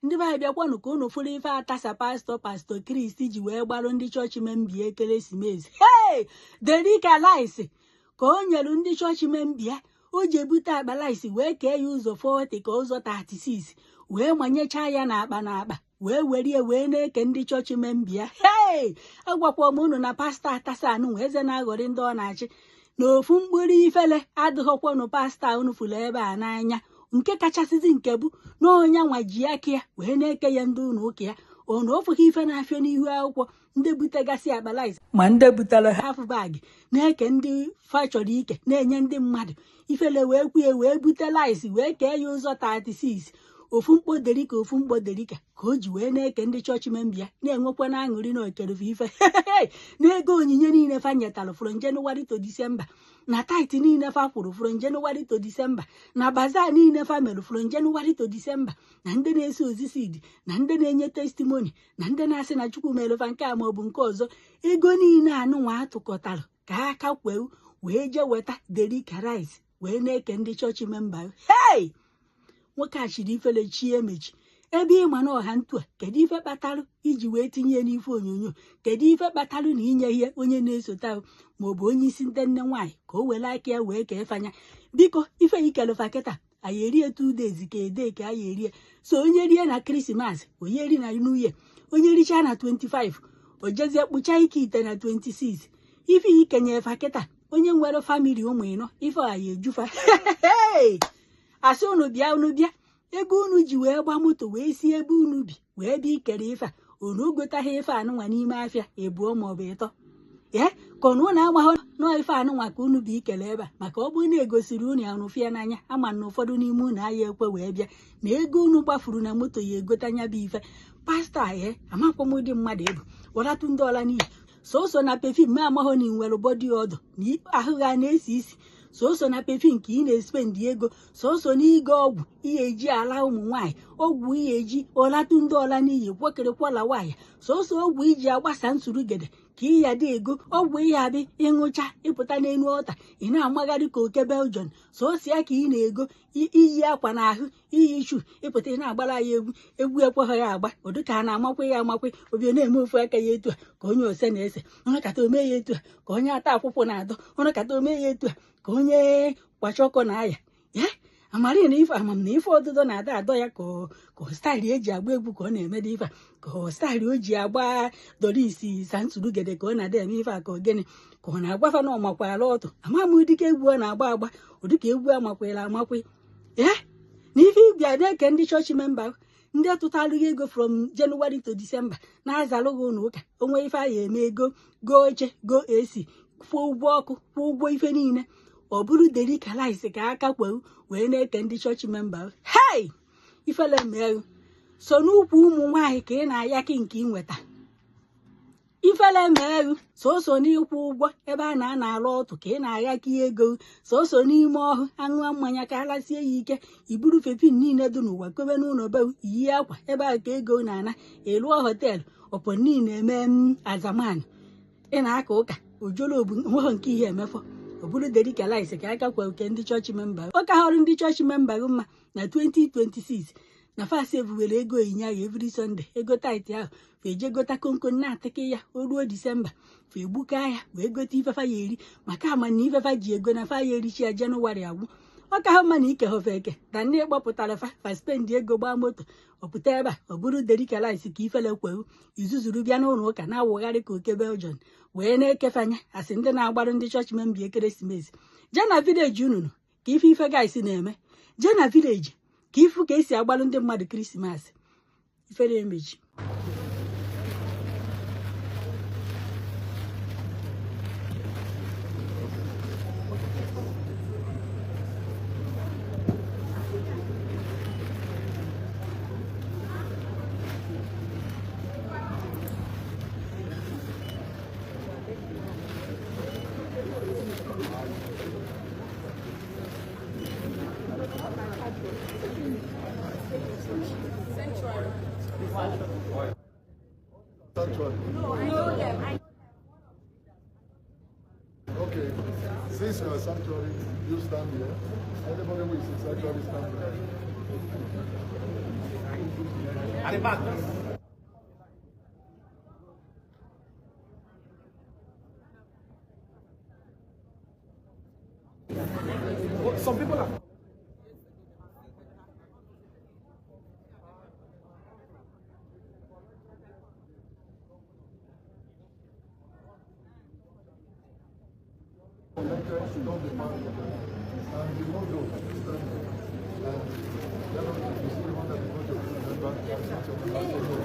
Ndị be anyị, bịakwanụ ka unu fụrụ ife atasa Pastor Chris ji wee gbarụ ndị chọọchị member ekeresimesi. Hey, derica rice ka o nyere ndị chọọchị member ya. O ji ebute akpa rice wee kee ya ụzọ 40 ka ụzọ 36, wee manyechaa ya n'akpa n'akpa, wee werie wee na-eke ndị chọọchị member ya. Hey, agwakwa m unu na pastọ atasa anụ nwa eze na-aghọrị ndị ọ na-achị na ofu mkpụrụ ifele adịghọkwanụ. Pastọ unu fụrụ ebe a n'anya, nke kachasịzi nke bụ na onye nwa ji aka ya wee na-eke ya ndị ụlọ ụka ya. Ọ na ofughị ife na-afịa n'ihu akwụkwọ, ndị butegasị akpa rice ma ndị butere half bag na-eke, ndị fa chọrọ ike na-enye ndị mmadụ ifele, wee kwue wee bute rice wee kee ya ụzọ 36, ofu mkpo derica, ofu mkpo derica ka o ji wee na-eke ndị chọọchị member ya, na-enwekwa na aṅụrị na okerefe ife na ego onyinye niile fa nyetalụ from January to December, na tithe niile fa kwụrụ from January to December, na bazaar niile fa merụ from January to December, na ndị na-eso ozi seed, na ndị na-enye testimony, na ndị na-asị na Chukwu merefa nke a maọbụ nke ọzọ. Ego niile anụnwa atụkọtara ka aka kwee wee jee weta derica rice wee na-eke ndị chọọchị member. Hey, nwoke a chiri ifele chi emechi ebe ịma na ọha ntu a. Kedu ife kpatalụ iji wee tinye n'ife onyonyo? Kedu ife kpatalụ na inye ihe onye na-esote ahụ maọbụ onye isi ndị nne nwaanyị ka o were aka ya wee kee fanya? Biko, ife ikelufa kịta, anyị erie 2 days ka ede ka anyị erie. So onye rie na Krismas, onye ri na New Year, onye richaa na 25, o jezie kpụchaa ike ite na 26. Ife ikenye fa kịta, onye nwere family ụmụ ịnọ, ife anyị ejufa. Asị unu bịa, unu bịa, ego unu ji wee gba moto wee si ebe unu bi wee bịa ikere ife a, unu gotaghị ife anụnwa n'ime afịa ịbụọ maọbụ ịtọ ee, ka ọnụ unu amaghị nọọ ife anụnwa ka unu bụ ikele ebe a. Maka ọ bụrụ na egosiri unu ya unu fịa n'anya, ama na ụfọdụ n'ime unu aya ekwe wee bịa na ego unu gbafuru na moto ya egota nya bụ ife. Pastọ a, ee, amakwa m ụdị mmadụ ebu weratụ ndị ọla n'iyi soso na perfume ma amaghị na ị nwere body odour na ahụ ga na-esi isi, soso na perfume ka ị na-espend ego, soso n'ige ọgwụ ihe eji ala ụmụ nwaanyị, ọgwụ ihe eji ọlatụ ndị ọla n'iyi kwekịrịkwala nwaanyị, soso ọgwụ iji agbasa nsurugede ka ị ya dị ego, ọgwụ ihe abị ịṅụcha ịpụta n'elu ọta ị na-amagharị ka oke Belgium, sosi ya ka ị na-ego iyi akwa n'ahụ, iyi chu ịpụta ị na-agbara ya egwu, egwu ekweghị ya agba ụdị ka a na-amakwe ya amakwe obi na-eme ofu aka ya etu a ka onye ose na-ese ọnụkata ome ya etu a ka onye ata akwụkwọ na-adọ ọnụkata ome ya etu a ka onye kwachọkọ na-aya ya amara na ife amam na ife ọdụdọ na-ada adọ ya ka style eji agba egwu ka ọ na-emede ife a, ka style o ji agba dorisi sansurugede ka ọ na-ada eme ife a, ka ogene ka ọ na-agwafa na ọmakwara ọtụ ama m ụdịka egwu ọ na-agba agba, ụdịka egwu amakwere amakwe ya na ife ịbịa na-eke ndị chọọchị member, ndị tụtalụghị ego from January to December na-azalụghị ụlọ ụka onwe ife a ya eme, ego go oche, go AC, kwụọ ụgwọ ọkụ, kwụọ ụgwọ ife niile, ọ bụrụ derica rice ka aka kwewu wee na-eke ndị chọọchị member. Hei, ifele merụ so n'ukwu ụmụ nwaanyị ka ị na-ayaki nke ị nweta. Ifele merụ soso n'ịkwụ ụgwọ ebe a na-ana alụ ọtụ ka ị na-aghaki ego, soso n'ime ọhụ aṅụọ mmanya ka alasie ya ike, iburu perfume niile dị n'ụwa kobe n'ụlọ be iyi akwa ebe a ka ego na-ana, ịlụọ hotel ọpọ niile eme azaman ị na-aka ụka ojolobu nweghị nke ihe emefọ. Ọ bụrụ derica rice ka aka kwa oke ndị chọọchị member, ọ ka họrọ ndị chọọchị member gị mma na 2026 na fast ebuwere ego onyinye ahụ every Sunday, ego tithe ahụ fa eje gota komkom na-atịkị ya. O ruo Disemba, fa egbuka ya wee gote ifefa ya eri, maka ama na ifefa ji ego na fa ya erichi ya Jenụwarị agwụ. Ọ ka ha mma na ike hofe eke na ndị kpọpụtara fa fa spend ego gbaa moto ọpụta ebe a. Ọ bụrụ derica rice ka ifele kwewu izuzuru bịa n'ụlọ ụka na-awụgharị ka oke Belgium wee na-ekefanye asị ndị na-agbarụ ndị chọọchị member ekeresimesi. Jee na village unu ka ife ife guys na-eme, jee na village ka ifu ka esi agbalụ ndị mmadụ Krismas. Ifere emechi. Sanctuary. Sanctuary. No, I know them. I Okay. Since you are sanctuary, you stand here. Anybody who is in sanctuary, stand there. At the back. Some people are. Collected, don't be part of it. And the mojo, and you see one that the mojo, remember, that's not your member.